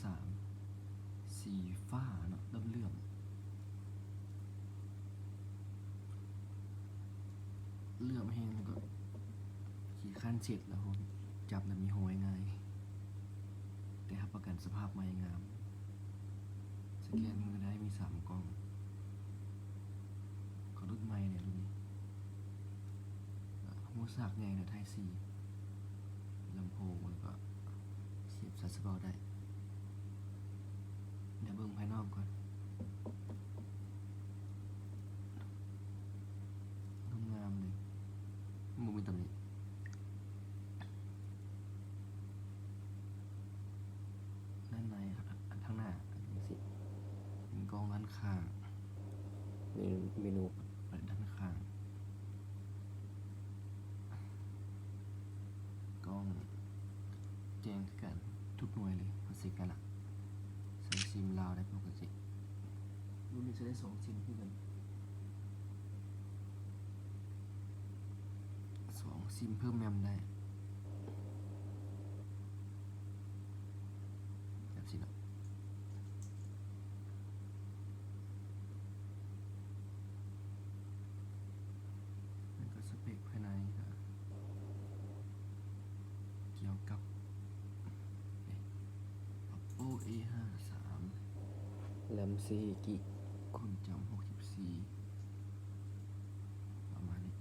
ສາມ ສີຟ້າເນາະ ເຫຼື້ອມໆ ເຫຼື້ອມແຮງ ແລ້ວກໍຂີ້ຄ້ານເຊັດແລ້ວ ເພາະວ່າຈັບແລ້ວມີຮອຍງ່າຍ ແຕ່ຮັບປະກັນສະພາບໃໝ່ງາມ. ສະແກນມືໄດ້ມີສາມກ່ອງ. ກໍລຸ້ນໃໝ່ແຫຼະລຸ້ນນີ້ ອາ ຮູສາກໃຫຍ່ແລະ Type C ລຳໂພງ ແລ້ວກໍສຽບສາຍສະເບົາໄດ້. ດຽວເບິ່ງພາຍນອກກ່ອນ. ງາມໆເລີຍ ບໍ່ມີຕຳໜິ. ດ້ານໃນ ທາງໜ້າຈັ່ງຊີ້ ເປັນກ້ອງດ້ານຂ້າງ ເມນູ ເມນູດ້ານຂ້າງ ກ້ອງແຈ້ງຄືກັນທຸກໜ່ວຍເລີຍ ເຮົາເຊັກໄດ້ລະ. ໃສ່ຊິມລາວໄດ້ປົກກະຕິ. ລຸ້ນນີ້ໃຊ້ໄດ້ສອງຊິມຄືກັນ ສອງຊິມ ເພີ່ມແມັມໄດ້ ແບບຊີ້ເນາະ. ແລ້ວກໍສະເປັກພາຍໃນ ກໍກ່ຽວກັບ Oppo A ຫ້າ ສາມ ແຣມ ສີ່ ກິກ ຄວາມຈຳ ຫົກສິບສີ່ ປະມານນີ້.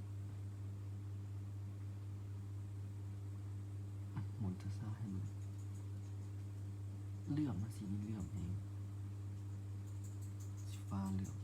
ໝູນຊ້າໆໃຫ້ເບິ່ງ. ເຫຼື້ອມ ມັນສີນີ້ເຫຼື້ອມແຮງ ສີຟ້າເຫຼື້ອມ.